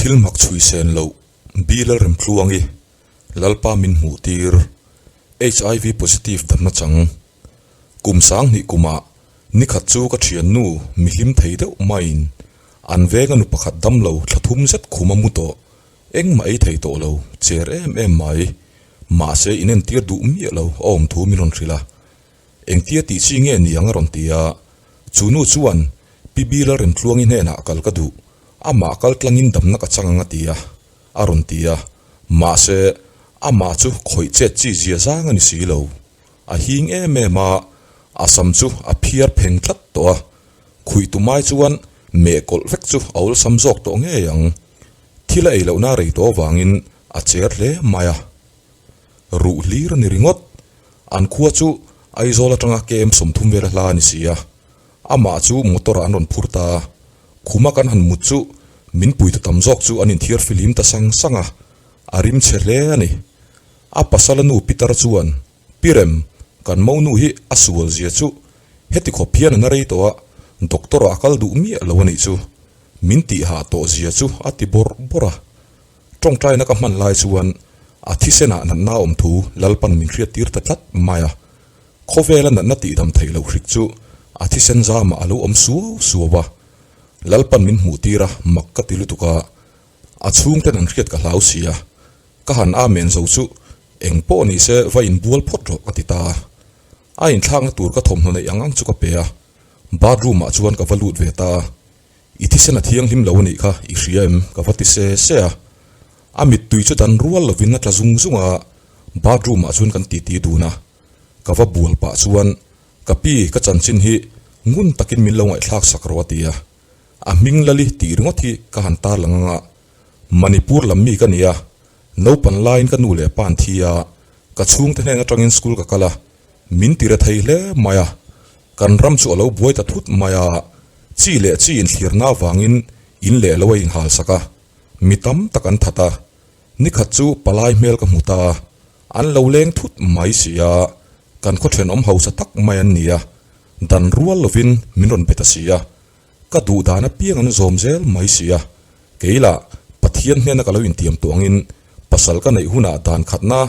Thil mak chhui sen loh Bi Lalremtluangi Lalpa min hmuh tir HIV positive damna chang kum sanghnih kumah nikhat chu ka thiannu mi hlim thei deuh maiin an venga nu pakhat damlo thla thum zet khum a mu tawh engmah ei thei tawh lo cher em em mai mahse inentir duh miah lo a awm thu min rawn hrilh a. Engtia tih chi nge ni ang a rawn ti a, chu nu chuan Pi Bila Remtluangi hnenah kal ka duh, amah kal tlangin damna ka chang ang a ti a, a rawn ti a, mahse amah chu khawih chet chi zia zang a ni si lo. A hing em em a, a sam chu a phiar pheng tlat tawh a, khuih tumai chuan meh kawlh vek chu a awlsam zawk tawh ngei ang. Thil a ei lohna rei tawh avangin a cher hle mai a. Ruh hlir a ni ringawt. An khua chu Aizawl atanga KM 30 vela hla a ni si a. Amah chu motor ah an rawn phur ta a. Khuma kan han mut chu min puitu tam zawk chu an inthiar filim ta sang sang a. A rim chhe hle a ni. A pasala nu Peter chuan, Pi Rem, kan monu hi a sual zia chu heti khawp hian a na rei tawh a, doctor ah a kal duh miah lo a nih chu. Min tihhah tawh zia chu a ti bawrh bawrh a. Tawngtaina ka hman lai chuan a thisenah natna awm thu Lalpan min hriattir ta tlat mai a. Khawvela natna tihdam theih loh hrik chu a thisen zamah a lo awm suau suau a. Lalpan min hmuhtir a, mak ka ti lutuk a. A chhungten an hriat ka hlau si a. Ka han amen zo chu eng pawh ni se va inbual phawt rawh ka ti ta a. A inthlakna tur ka thawmhnaw neih ang ang chu ka pe a. Bathroom ah chuan ka va lut ve ta a. I thisen a thianghlim lo a nih kha, i hria em? Ka va ti se se a. A mittui chu dan rual lovin a tla zung zung a, bathroom ah chuan kan titi dun a. Ka va bual pah chuan, Ka pi, ka chanchin hi ngun takin min lo ngaihthlak sak rawh a ti a. A hming Lali tih ringawt hi ka han tarlang ang a, Manipur lam mi ka ni a, naupan laiin ka nu leh pa an thi a, ka chhungte hnen atangin school ka kal a, Min ti re thei hle mai a, kan ram chu a lo buai ta thut mai a, chi leh chi inthlirna avangin in leh lo a inhal sak a, mi tam tak an that a, nikhat chu palai hmel ka hmu ta a, an lo leng thut mai si a, kan khaw thenawm hausa tak mai an ni a, dan rual lovin min rawn be ta si a, ka duh dan apiang an zawm zel mai si a, kei lah Pathian hnena ka lo intiam tawh angin pasal ka neih hunah dan khatna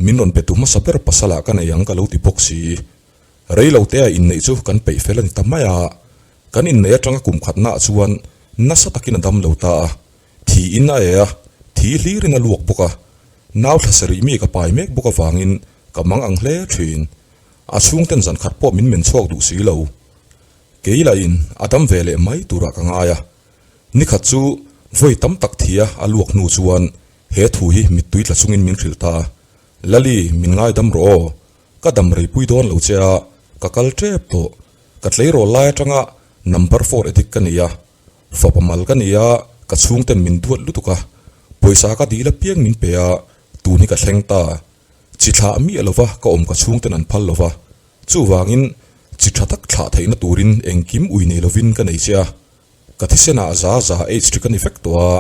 min rawn pe tu hmasa ber pasalah ka nei ang ka lo ti bawk si. Rei lo tea inneih chu kan peih fel a ni ta mai a, kan inneih atanga kum khatnaah chuan nasa takin a dam lo ta a, thiin a e a, thi hlirin a luak bawk a, nau thla sarih mi ka pai mek bawk avangin ka mang ang hle thin. A chhungten zan khat pawh min men chhuak duh si lo. Kei lahin a dam ve leh mai turah ka ngai a, nikhat chu vawi tam tak thia a luak hnu chuan he thu hi mittui tla chungin min hrilh ta a, Lali, min ngaidam rawh aw, ka dam reipui dawn lo che a, ka kal tep tawh, ka tleirawl lai atanga number four addict ka ni a, fapa mal ka ni a, ka chhungten min duat lutuk a, pawisa ka dil apiang min pe a, tun hi ka thleng ta, chi thlah miah lova ka awm ka chhungten an phal lova, Chuvangin, chi tha tak thlah theihna turin engkim ui nei lovin ka nei che a, ka thisenah za za aids ṭhi ka ni vek tawh a,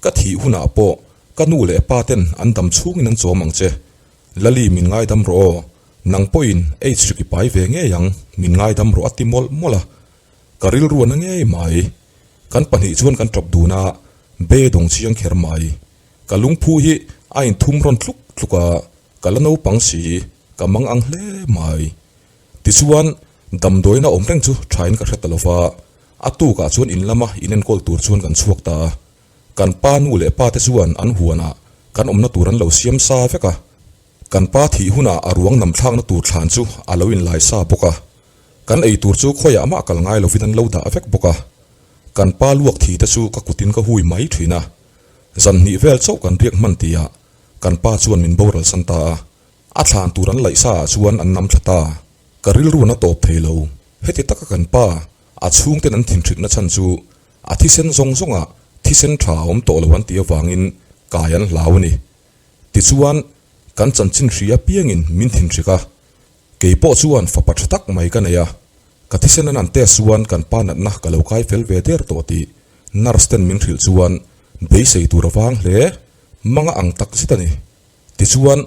ka thih hunah pawh ka nu leh pa ten an dam chhungin an chawm ang che. Lali min ngaidam rawh aw, nang pawhin aids ṭhi ki pai ve ngei ang, min ngaidam rawh a ti mawlh mawlh a, ka rilru a na ngei mai. Kan pahnih chuan kan ṭap dun a, be dawng chiang kher mai. Ka lungphu hi a inthum rawn tluk tluk a, Ka la naupang si, ka mang ang hle mai. Tichuan, damdawiin a awm reng chu thain ka hre ta lo va, a tukah chuan in lama in enkawl tur chuan kan chhuak ta a. Kan pa nu leh pa te chuan an huanah kan awmna tur an lo siam sa vek a. Kan pa thih hunah a ruang nam thlakna tur thlan chu a lo inlai sa bawk a. Kan ei tur chu khawiah mah kal ngai lovin an lo dah vek bawk a. Kan pa luak thi te chu ka kutin ka hui mai thin a. Zan hnih vel chauh kan riak hman tihah Kan pa chuan min boral san ta a, a thlan tur an laih sa ah chuan an nam thla ta. Ka rilru an a tawp thei lo. Heti taka kan pa, a chhungten an thinhritna chhan chu a thisen zawng zawngah thisen tha a awm tawh lo an tih avangin kai an hlau a ni. Tichuan, kan chanchin hri apiangin min thinhrik a. Kei pawh chuan fapa tha tak mai ka nei a, ka thisen an an test chuan kan pa natna ka lo kai fel ve der tawh tih nurse ten min hrilh chuan beisei tur a vang hle. Manga ang tak zet a ni. Tichuan,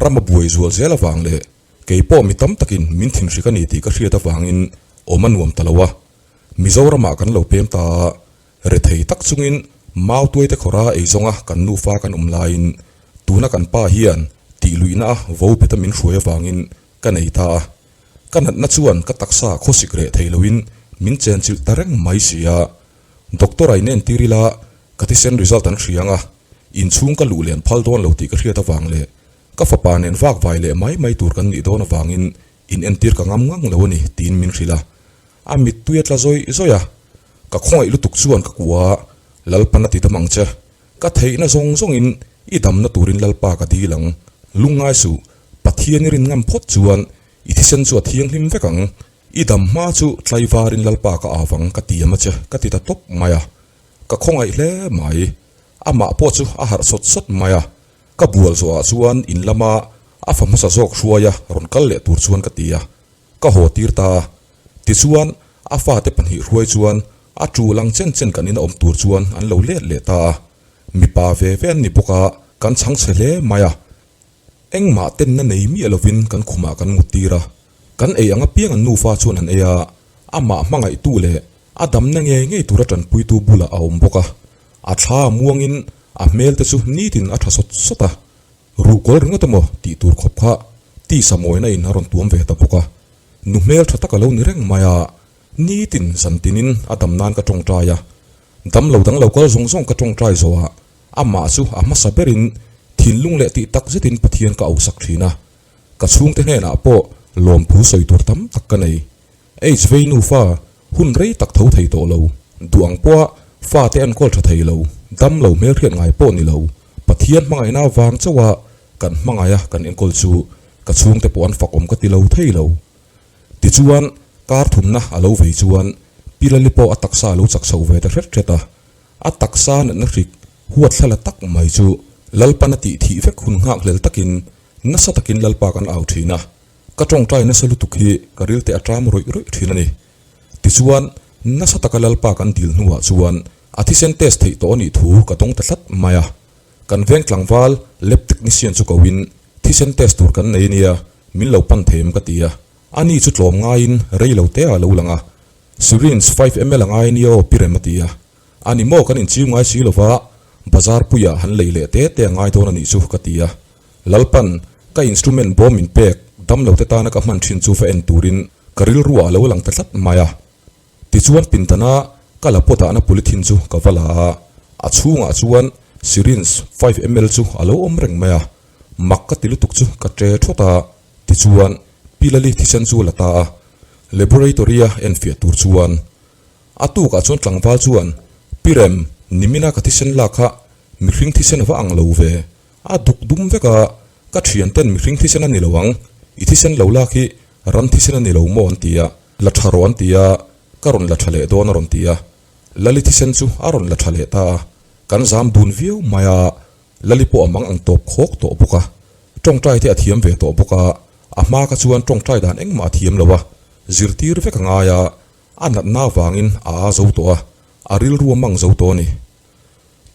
ram a buai zual zel avang leh kei pawh mi tam takin min thinhrik a ni tih ka hriat avangin awm a nuam ta lo a. Mizoramah kan lo pem ta a, rethei tak chungin Mautuaite khawra eizawnga kan nufa kan awm laiin tuna kan pa hian tih luihna a vo beta min hruai avangin ka nei ta a. Ka natna chuan ka taksa khawsik reh thei loin min chenchilh ta reng mai si a. Doctor a inentir ila ka thisen result an hria ang a, inchhung ka luh len phal dawn lo tih ka hriat avang leh ka fapa nen vak vai leh mai mai tur kan nih dawn avangin inentir ka ngam ngang lo a ni tiin min hrilh a. A mittui a tla zawih zawih a, ka khawngaih lutuk chuan ka kua a, Lalpan a ti dam ang che, ka theihna zawng zawngin i damna turin Lalpa ka dil ang, lungngai suh, Pathian i rin ngam phawt chuan i thisen chu a thianghlim vek ang, i dam hma chu tlaivarin Lalpa ka av ang ka ti am a che ka ti ta tawp mai a, ka khawngaih hle mai, amah pawh chu a harh sawt sawt mai a, ka bual zawhah chuan in lama a fa hmasa zawk hruaia rawn kal leh tur chuan ka ti a. Ka haw tir ta a, tichuan a fate pahnih hruai chuan a tul ang chen chen kan ina awm tur chuan an lo let leh ta a, mipa ve ve an ni bawk a, kan chhang chhe hle mai a, engmah tenna nei miah lovin kan khumah kan mut tir a, kan ei ang apiang an nufa chuan an ei a, amah hmangaihtu leh a damna ngei ngei tura tanpuitu bulah a awm bawk a, a thla muangin a hmel te chu nitin a tha sawt sawt a. Ruhkawl ringawt emaw tih tur khawp kha tisa mawina in a rawn tuam ve ta bawk a, nu hmel tha tak a lo ni reng mai a, nitin zan tinin a dam nan ka tawngtai a, dam lo dang lo kal zawng zawng ka tawngtai zawh ah amah chu a hmasa berin thinlung leh tih tak zetin Pathian ka ausak thin a, ka chhungte hnenah pawh lawmthu sawi tur tam tak ka nei. HV nufa hun rei tak tho thei tawh lo, duh ang pawha fate enkawl tha thei lo, dam lo hmelhriat ngai pawh ni lo, Pathian hmangaihna avang chauha kan hmangaiha kan enkawl chu ka chhungte pawh an fak awm ka ti lo thei lo. Tichuan, kar thumna a lo vei chuan Pi Lali pawh a taksa a lo chak chhoh ve ta hret hret a, a taksa natna hrik huat thla la tak mai chu Lalpan a tih thih vek hun nghakhlel takin nasa takin Lalpa kan au thin a. Ka tawngtai nasa lutuk hi ka rilte a ṭam rawih rawih ṭhin a ni. Tichuan, nasa taka Lalpa kan dil hnuah chuan a thisen test theih tawh a nih thu ka dawng ta tlat mai a. Kan veng tlangval lab technician chu koin thisen test tur kan nei nia, min lo pan them ka ti a. Ani chu tlawm ngaiin rei lo te ah a lo lang a. Syringe 5 ml a ngai nia aw pi rem a ti a. A ni maw kan inchiu ngai si lova, bazar puiah han lei leh te te a ngai dawn a nih chu ka ti a. Lalpan, ka instrument bawm min pek damlo te tana ka hman thin chu va en turin ka rilruah a lo lang ta tlat mai a. Tichuan pindana ka la pawt ahna polythene chu ka va la a, a chhungah chuan syringe 5 ml chu a lo awm reng mai a. Mak ka ti lutuk chu ka tre thawt a, tichuan Pi Lali thisen chu a la ta a. Laboratory-a enfiah tur chuan A tukah chuan tlangval chuan, Pi Rem, nimina ka thisen lak kha mihring thisen a va ang lo ve. A duk dum vek a, ka thian ten mihring thisen a ni lo ang, i thisen lo lak hi ram thisen a ni lo maw an ti a, la tha rawh an ti a, ka rawn la tha leh dawn a rawn ti a. Lali thisen chu a rawn la tha leh ta a, kan zam dun viau mai a, Lali pawh a mang ang tawp khawk tawh bawk a, tawngtai te a thiam ve tawh bawk a, a hma kha chuan tawngtai dan engmah a thiam lo a, zirtir vek a ngai a, A natna avangin a aa zo tawh a, a rilru a mang zo tawh a ni.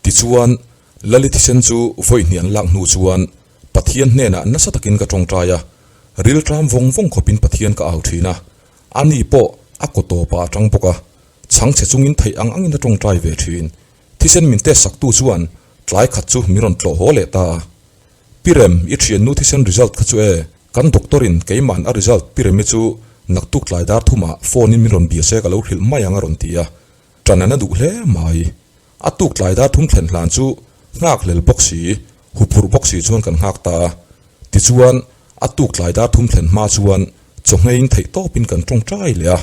Tichuan, Lali thisen chu vawi hnih an lak hnu chuan Pathian hnenah nasa takin ka tawngtai a, rilṭam vawng vawng khawpin Pathian ka au ṭhin a. Ani pawh a kaw tawpah a ṭang bawk a, chhangchhe chungin theih ang angin a tawngtai ve ṭhin. Thisen min test saktu chuan tlai khat chu min rawn tlawh haw leh ta a. Pi Rem, i thiannu thisen result kha chu e, kan doctor in keima'n a result Pi Remi chu naktuk tlai dar thumah phone in min rawn bia se ka lo hrilh mai ang a rawn ti a, ṭan a na duh hle mai. A tuk tlai dar thum thlen hlan chu nghak hlel bawk si, huphurh bawk si chuan kan nghak ta a. Tichuan, a tuk tlai dar thum thlen hma chuan chawhngeiin theih tawpin kan ṭawngṭai leh a.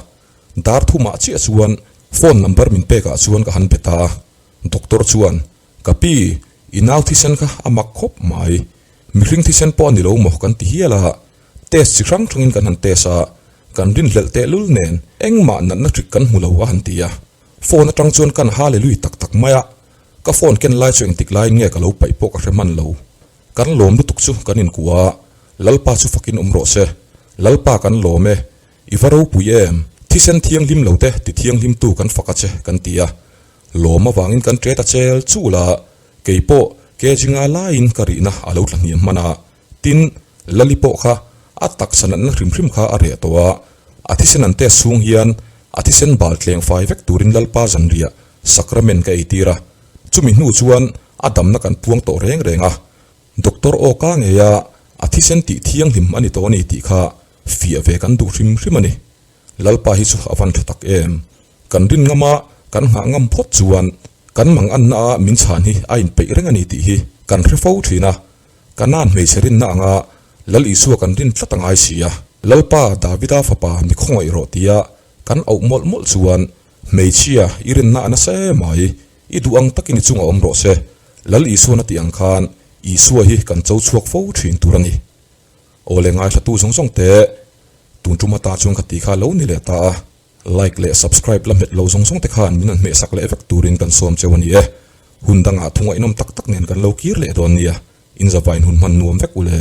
Dar thumah chiah chuan phone number min pekah chuan ka han be ta a, doctor chuan Ka pi, i nau thisen kha a mak khawp mai. Mihring thisen pawh a ni lo maw kan ti hial a, test chi hrang hrangin kan han test a, kan rinhlelh tehlul nen engmah natna hrik kan hmu lo a han ti a. Phone atang chuan kan hallelui tak tak mai a, ka phone ken lai chu engtik laiin nge ka lo paih pawh ka hre hman lo. Kan lawm lutuk chu kan inkuah a, Lalpa chu fakin awm rawh se. Lalpa kan lawm e, i va ropui em, thisen thianghlim lo te ti thianghlimtu kan fak a che kan ti a. Lawm avangin kan ṭet a chel chul a, kei pawh kg nga laiin ka rihna a lo tla hniam hman a, tin, Lali pawh kha a taksa natna hrim hrim kha a reh tawh a, a thisen an test chhung hian a thisen bal tleng fai vek turin Lalpa zanriah sacrament ka eitir a. Chumi hnu chuan a damna kan puang tawh reng reng a, Doctor aw ka ngei a, a thisen tih thianghlim a ni tawh a ni tih kha fiah ve kan duh hrim hrim a ni. Lalpa hi chu a van tha tak em. Kan rin ngam a, kan nghah ngam phawt chuan kan mang anna a min chhan hi a inpeih reng a ni tih hi kan hre fo thin a. Kanaan hmeichhe rinna anga Lal Isua kan rin tlat a ngai si a. Lalpa Davida fapa mi khawngaih rawh tia kan auh mawlh mawlh chuan hmeichhia i rinna a nasa em ai, i duh ang takin i chungah awm rawh se. Lal Isuan a tih ang khan Isua hi kan cho chhuak fo thin tur a ni. Aw le ngaithlatu zawng zawng te, tun tum ata chuan ka ti kha lo ni leh ta a, like leh subscribe la hmet lo zawng zawng te khan min han hmehsak leh vek turin kan sawm cheu a ni e. Hun dangah thungaih nawm tak tak nen kan lo kir leh dawn nia, in zavain hun hman nuam vek u le.